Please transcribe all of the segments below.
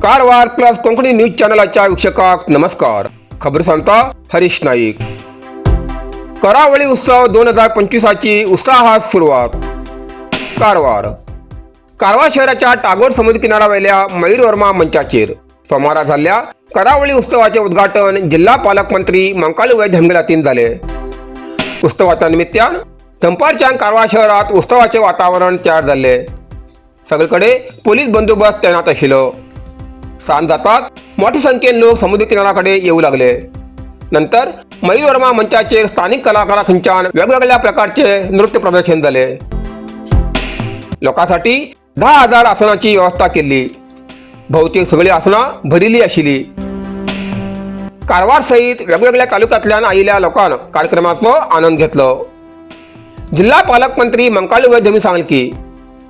Karwar plus Konkani news चॅनलाच्या वीक्षकांक नमस्कार. खबर सांगता हरीश नाईक. करावळी उत्सव 2025ची उत्साहात सुरुवात. कारवार. कारवार शहराच्या टागोर समुद्र किनाऱ्यावयल्या मयूर वर्मा मंचाचेर सोमारा जाल्ल्या करावळी उत्सवाचे उद्घाटन जिल्हा पालकमंत्री मंकाळू वैद्य हंगेलातीन जाले. उत्सवाच्या निमित्तान दनपारच्यान कारवार शहरात उत्सवाचे वातावरण तयार जाल्ले. सगळीकडे पोलीस बंदोबस्त तैनात आशिल्लो. सांज जाताच मोठ्या संख्येन लोक समुद्र किनाऱ्याकडे येऊ लागले. नंतर मयूर वर्मा मंचाचेर स्थानिक कलाकारां खंयच्यान वेगवेगळ्या प्रकारचे नृत्य प्रदर्शन जाले. लोकांसाठी 10,000 आसनाची व्यवस्था केल्ली. बहुतेक सगळी आसनां भरिल्ली आशिल्ली. कारवार सहित वेगवेगळ्या तालुक्यांतल्यान आयिल्ल्या लोकांन कार्यक्रमाचो आनंद घेतलो. जिल्हा पालकमंत्री मंकाळू वैद्य हांणी सांगलें की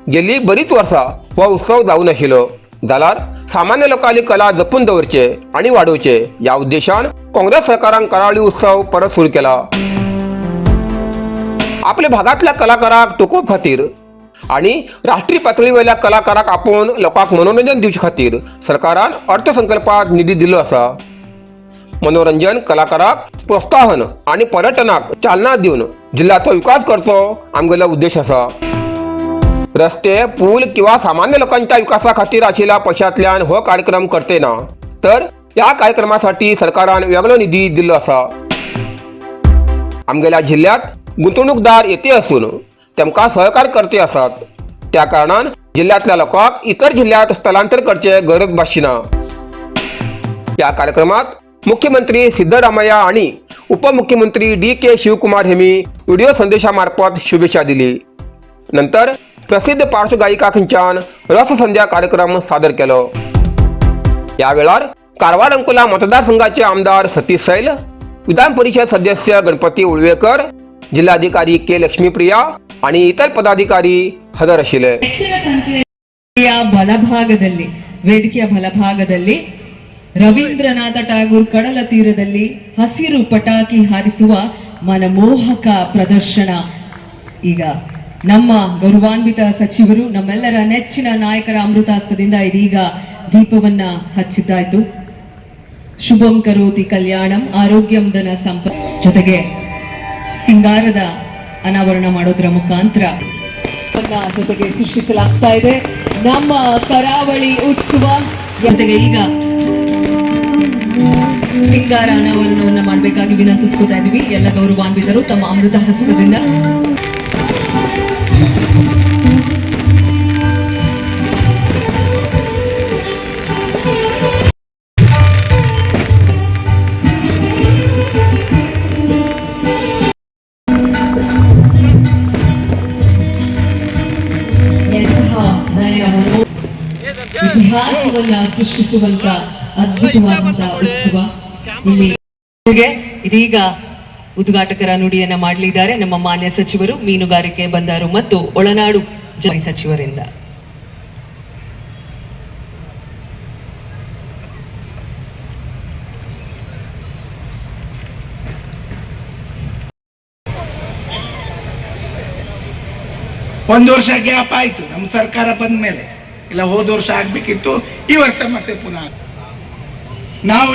गेल्ली बरीच वर्सां हो उत्सव जावं नाशिल्लो, जाल्यार सामान्य लोकांली कला जपून दवरचे आनी वाडोवचे ह्या उद्देशान काँग्रेस सरकारान करावळी उत्सव परत सुरू केला. आपल्या भागातल्या कलाकाराक तोखोवप खातीर आणि राष्ट्रीय पातळीवयल्या कलाकाराक आपोवन लोकांक मनोरंजन दिवचे खातीर सरकारान अर्थसंकल्पात निधी दिल्लो आसा. मनोरंजन कलाकाराक प्रोत्साहन आणि पर्यटनाक चालना दिवन जिल्ह्याचो विकास करचो आमगेलो उद्देश आसा. रस्ते, पूल किंवा सामान्य लोकांच्या विकासा खातीर आशिल्ल्या पैशांतल्यान हो कार्यक्रम करते ना, तर ह्या कार्यक्रमासाठी सरकारान वेगळो निधी दिल्लो आसा. आमगेल्या जिल्ह्यात गुंतवणूकदार येते असून तेमकां सहकार्य करते आसात. त्या कारणान जिल्ह्यांतल्या लोकांक इतर जिल्ह्यात स्थलांतर करचे गरज भासची ना. या कार्यक्रमात मुख्यमंत्री सिद्धरामय्या आणि उपमुख्यमंत्री डी के शिवकुमार हेमी व्हिडिओ संदेशामार्फत शुभेच्छा दिली. नंतर प्रसिद्ध पार्श्वगायिका खंयच्यान रससंध्या कार्यक्रम सादर केलो. या वेळार कारवार अंकोला मतदारसंघाचे आमदार सतीश सैल, विधान परिषद सदस्य गणपती उळवेकर, जिल्हाधिकारी के लक्ष्मीप्रिया आणि इतर पदाधिकारी हजर आशिल्ले. ಹೆಚ್ಚಿನ ಸಂಖ್ಯೆಯ ಬಲಭಾಗದಲ್ಲಿ, ವೇದಿಕೆಯ ಬಲಭಾಗದಲ್ಲಿ ರವೀಂದ್ರನಾಥ ಟ್ಯಾಗೂರ್ ಕಡಲ ತೀರದಲ್ಲಿ ಹಸಿರು ಪಟಾಕಿ ಹಾರಿಸುವ ಮನಮೋಹಕ ಪ್ರದರ್ಶನ. ಈಗ ನಮ್ಮ ಗೌರವಾನ್ವಿತ ಸಚಿವರು, ನಮ್ಮೆಲ್ಲರ ನೆಚ್ಚಿನ ನಾಯಕರ ಅಮೃತಹಸ್ತದಿಂದ ಇದೀಗ ದೀಪವನ್ನ ಹಚ್ಚಿದ್ದಾಯ್ತು. ಶುಭಂ ಕರೋತಿ ಕಲ್ಯಾಣಂ ಆರೋಗ್ಯಂ ಧನ ಸಂಪ ಜೊತೆಗೆ ಸಿಂಗಾರದ ಅನಾವರಣ ಮಾಡೋದ್ರ ಮುಖಾಂತರ ಜೊತೆಗೆ ಸೃಷ್ಟಿಸಲಾಗ್ತಾ ಇದೆ ನಮ್ಮ ಕರಾವಳಿ ಉತ್ಸವ. ಜೊತೆಗೆ ಈಗ ಸಿಂಗಾರ ಅನಾವರಣವನ್ನ ಮಾಡಬೇಕಾಗಿ ವಿನಂತಿಸ್ಕೋತಾ ಇದೀವಿ. ಎಲ್ಲ ಗೌರವಾನ್ವಿತರು ತಮ್ಮ ಅಮೃತ ಹಸ್ತದಿಂದ. ಎಂತಹ ನಯ ಮನೋ ಇತಿಹಾಸವನ್ನ ಸೃಷ್ಟಿಸುವಂತ ಅದ್ಭುತವಾದಂತಹ ಉತ್ಸವ ಇಲ್ಲಿ. ಇದೀಗ ಉದ್ಘಾಟಕರ ನುಡಿಯನ್ನ ಮಾಡಲಿದ್ದಾರೆ ನಮ್ಮ ಮಾನ್ಯ ಸಚಿವರು, ಮೀನುಗಾರಿಕೆ, ಬಂದರು ಮತ್ತು ಒಳನಾಡು ಸಚಿವರಿಂದ. ಒಂದು ವರ್ಷ ಗ್ಯಾಪ್ ಆಯಿತು ನಮ್ಮ ಸರ್ಕಾರ ಬಂದ ಮೇಲೆ. ಇಲ್ಲ, ಹೋದ ವರ್ಷ ಆಗಬೇಕಿತ್ತು, ಈ ವರ್ಷ ಮತ್ತೆ ಪುನಃ. ನಾವು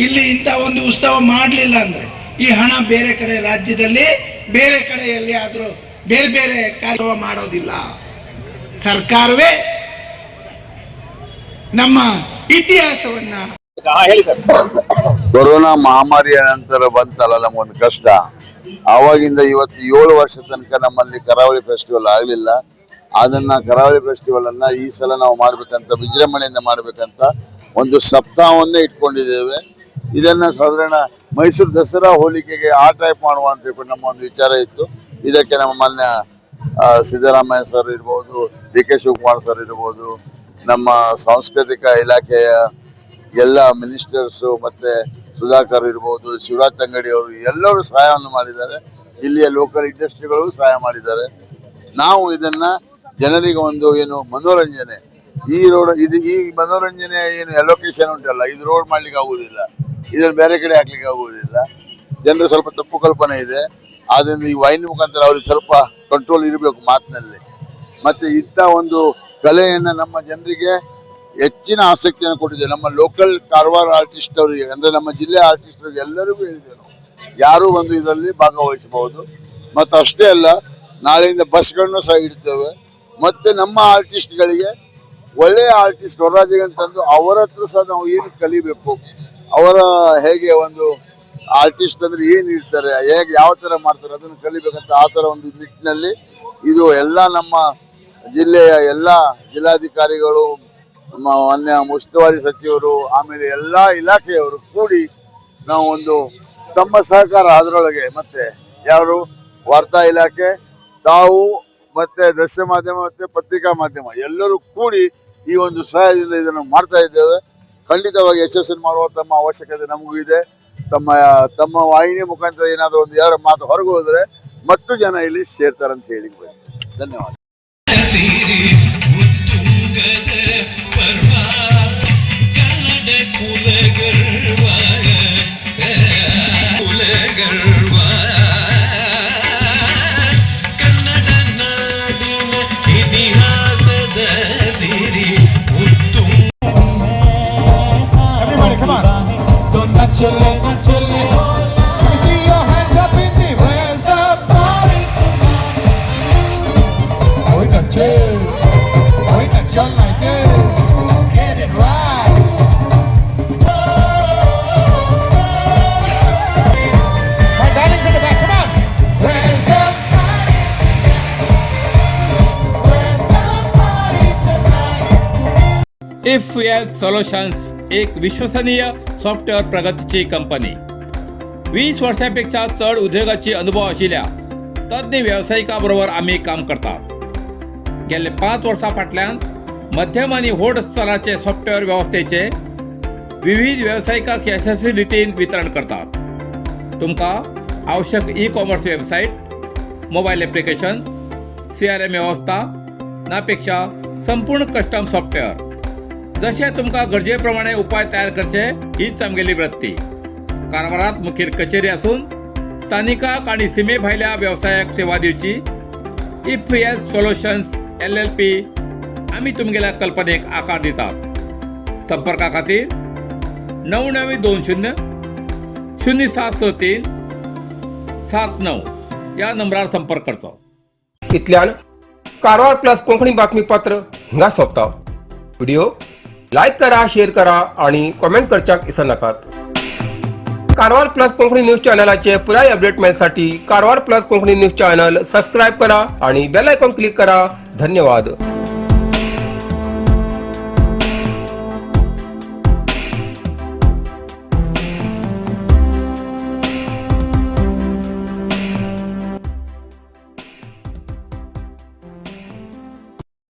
ಇಲ್ಲಿ ಇಂಥ ಒಂದು ಉತ್ಸವ ಮಾಡಲಿಲ್ಲ ಅಂದ್ರೆ ಈ ಹಣ ಬೇರೆ ಕಡೆ, ರಾಜ್ಯದಲ್ಲಿ ಬೇರೆ ಕಡೆ ಎಲ್ಲಿಯಾದರೂ ಬೇರೆ ಬೇರೆ ಕಾರ್ಯ ಮಾಡೋದಿಲ್ಲ. ಸರ್ಕಾರವೇ ನಮ್ಮ ಇತಿಹಾಸವನ್ನ ಕೊರೋನಾ ಮಹಾಮಾರಿಯ ನಂತರ ಬಂತಲ್ಲ ನಮಗೊಂದು ಕಷ್ಟ. ಆವಾಗಿಂದ ಇವತ್ತು 7 ವರ್ಷ ತನಕ ನಮ್ಮಲ್ಲಿ ಕರಾವಳಿ ಫೆಸ್ಟಿವಲ್ ಆಗಲಿಲ್ಲ. ಅದನ್ನ ಕರಾವಳಿ ಫೆಸ್ಟಿವಲ್ ಅನ್ನ ಈ ಸಲ ನಾವು ಮಾಡ್ಬೇಕಂತ, ವಿಜೃಂಭಣೆಯಿಂದ ಮಾಡ್ಬೇಕಂತ ಒಂದು ಸಪ್ತಾಹವನ್ನೇ ಇಟ್ಕೊಂಡಿದ್ದೇವೆ. ಇದನ್ನ ಸಾಧಾರಣ ಮೈಸೂರು ದಸರಾ ಹೋಲಿಕೆಗೆ ಆ ಟೈಪ್ ಮಾಡುವ ಅಂತ ನಮ್ಮ ಒಂದು ವಿಚಾರ ಇತ್ತು. ಇದಕ್ಕೆ ನಮ್ಮ ಮಾನ್ಯ ಸಿದ್ದರಾಮಯ್ಯ ಸರ್ ಇರ್ಬೋದು, ಡಿ ಕೆ ಶಿವಕುಮಾರ್ ಸರ್ ಇರ್ಬೋದು, ನಮ್ಮ ಸಾಂಸ್ಕೃತಿಕ ಇಲಾಖೆಯ ಎಲ್ಲ ಮಿನಿಸ್ಟರ್ಸು ಮತ್ತೆ ಸುಧಾಕರ್ ಇರ್ಬೋದು, ಶಿವರಾಜ್ ತಂಗಡಿ ಅವರು ಎಲ್ಲರೂ ಸಹಾಯವನ್ನು ಮಾಡಿದ್ದಾರೆ. ಇಲ್ಲಿಯ ಲೋಕಲ್ ಇಂಡಸ್ಟ್ರಿಗಳು ಸಹಾಯ ಮಾಡಿದ್ದಾರೆ. ನಾವು ಇದನ್ನ ಜನರಿಗೆ ಒಂದು ಏನು ಮನೋರಂಜನೆ, ಈ ರೋಡ್ ಇದು, ಈ ಮನೋರಂಜನೆ ಏನು ಎಲೊಕೇಶನ್ ಉಂಟಲ್ಲ, ಇದು ರೋಡ್ ಮಾಡ್ಲಿಕ್ಕೆ ಆಗುವುದಿಲ್ಲ, ಇದನ್ನು ಬೇರೆ ಕಡೆ ಹಾಕ್ಲಿಕ್ಕೆ ಆಗುವುದಿಲ್ಲ. ಜನರು ಸ್ವಲ್ಪ ತಪ್ಪು ಕಲ್ಪನೆ ಇದೆ. ಆದ್ರಿಂದ ಈ ವೈನ್ ಮುಖಾಂತರ ಅವ್ರಿಗೆ ಸ್ವಲ್ಪ ಕಂಟ್ರೋಲ್ ಇರಬೇಕು ಮಾತಿನಲ್ಲಿ. ಮತ್ತೆ ಇಂಥ ಒಂದು ಕಲೆಯನ್ನು ನಮ್ಮ ಜನರಿಗೆ ಹೆಚ್ಚಿನ ಆಸಕ್ತಿಯನ್ನು ಕೊಟ್ಟಿದ್ದೇವೆ. ನಮ್ಮ ಲೋಕಲ್ ಕಾರವಾರ ಆರ್ಟಿಸ್ಟ್ ಅವರಿಗೆ, ಅಂದರೆ ನಮ್ಮ ಜಿಲ್ಲೆಯ ಆರ್ಟಿಸ್ಟ್ ಅವರಿಗೆ ಎಲ್ಲರಿಗೂ ಹೇಳಿದ್ದೇವೆ ನಾವು, ಯಾರು ಬಂದು ಇದರಲ್ಲಿ ಭಾಗವಹಿಸಬಹುದು. ಮತ್ತು ಅಷ್ಟೇ ಅಲ್ಲ, ನಾಳೆಯಿಂದ ಬಸ್ಗಳನ್ನು ಸಹ ಇಡ್ತೇವೆ. ಮತ್ತು ನಮ್ಮ ಆರ್ಟಿಸ್ಟ್ಗಳಿಗೆ, ಒಳ್ಳೆಯ ಆರ್ಟಿಸ್ಟ್ ಹೊರರಾಜ್ಯಗಳನ್ನು ತಂದು ಅವರ ಹತ್ರ ಸಹ ನಾವು ಏನು ಕಲಿಬೇಕು, ಅವರ ಹೇಗೆ ಒಂದು ಆರ್ಟಿಸ್ಟ್ ಅಂದ್ರೆ ಏನು ಇರ್ತಾರೆ, ಹೇಗೆ ಯಾವ ಥರ ಮಾಡ್ತಾರೆ, ಅದನ್ನು ಕಲಿಬೇಕಂತ ಆ ಥರ ಒಂದು ನಿಟ್ಟಿನಲ್ಲಿ ಇದು ಎಲ್ಲ ನಮ್ಮ ಜಿಲ್ಲೆಯ ಎಲ್ಲ ಜಿಲ್ಲಾಧಿಕಾರಿಗಳು, ನಮ್ಮ ಮಾನ್ಯ ಉಸ್ತುವಾರಿ ಸಚಿವರು, ಆಮೇಲೆ ಎಲ್ಲ ಇಲಾಖೆಯವರು ಕೂಡಿ ನಾವು ಒಂದು ತಮ್ಮ ಸಹಕಾರ ಅದರೊಳಗೆ, ಮತ್ತೆ ಯಾರು ವಾರ್ತಾ ಇಲಾಖೆ ತಾವು, ಮತ್ತೆ ದೃಶ್ಯ ಮಾಧ್ಯಮ ಮತ್ತೆ ಪತ್ರಿಕಾ ಮಾಧ್ಯಮ ಎಲ್ಲರೂ ಕೂಡಿ ಈ ಒಂದು ಸಹಾಯದಿಂದ ಇದನ್ನು ಮಾಡ್ತಾ ಇದ್ದೇವೆ. ಖಂಡಿತವಾಗಿ ಯಶಸ್ಸನ್ನು ಮಾಡುವ ತಮ್ಮ ಅವಶ್ಯಕತೆ ನಮಗೂ ಇದೆ. ತಮ್ಮ ತಮ್ಮ ವಾಹಿನಿ ಮುಖಾಂತರ ಏನಾದರೂ ಒಂದು ಎರಡು ಮಾತು ಹೊರಗೆ ಹೋದರೆ ಮತ್ತು ಜನ ಇಲ್ಲಿ ಸೇರ್ತಾರಂತ ಹೇಳಿ ಬಯಸ್ತೇನೆ. ಧನ್ಯವಾದ. ಸಿರಿ ಉತ್ತುಂಗದ ಪರ್ವ, ಕನ್ನಡ ಕುಲಗರ್ವ, ಕುಲಗರ್ವ, ಕನ್ನಡ ನಾಡಿನ ಇತಿಹಾಸದ ಸಿರಿ ಉತ್ತುಂಗ. Everybody, come on. Don't nachale. Let me see your hands up in the. Where's the party tonight? Oi, nache. Oi, nachal like. Get it right. My darlings in the back, come on. Where's the party? Where's the party tonight? If L solutions, एक विश्वसनीय software प्रगतीची company. 20 वर्सांपेक्षा चड उद्योगाची अनुभव आशिल्ल्या तज्ञ वेवसायिका बरोबर आमी काम करतात. गेल्ले 5 वर्सां फाटल्यान मध्यम आनी व्हड स्तराचे सॉफ्टवेअर वेवस्थेचे विविध वेवसायिकांक यशस्वी रितीन वितरण करतात. तुमकां आवश्यक e commerce website, mobile application, CRM वेवस्था नापेक्षा संपूर्ण कस्टम सॉफ्टवेअर, जशें तुमकां गरजे प्रमाणे उपाय तयार करचे, हीच आमगेली वृत्ती. कारवारात मुखेल कचेरी आसून स्थानिकाक आनी सिमे भायल्या वेवसायाक सेवा दिवची if S solutions एलएलपी. आमी तुमगेल्या कल्पनेक आकार दितात. संपर्का खातीर 9920076379 ह्या नंबरार संपर्क करचो. इतल्यान कारवार प्लस कोंकणी बातमीपत्र हिंगा सोंपता. व्हिडिओ लायक करा, शेअर करा आणि कॉमेंट करच्याक विसरनाकात. कारवार प्लस कोंकणी न्यूज चॅनलाचे पुराय अपडेट मेळसाठी Karwar plus Konkani news channel subscribe करा आणि बेल आयकॉन क्लिक करा. धन्यवाद.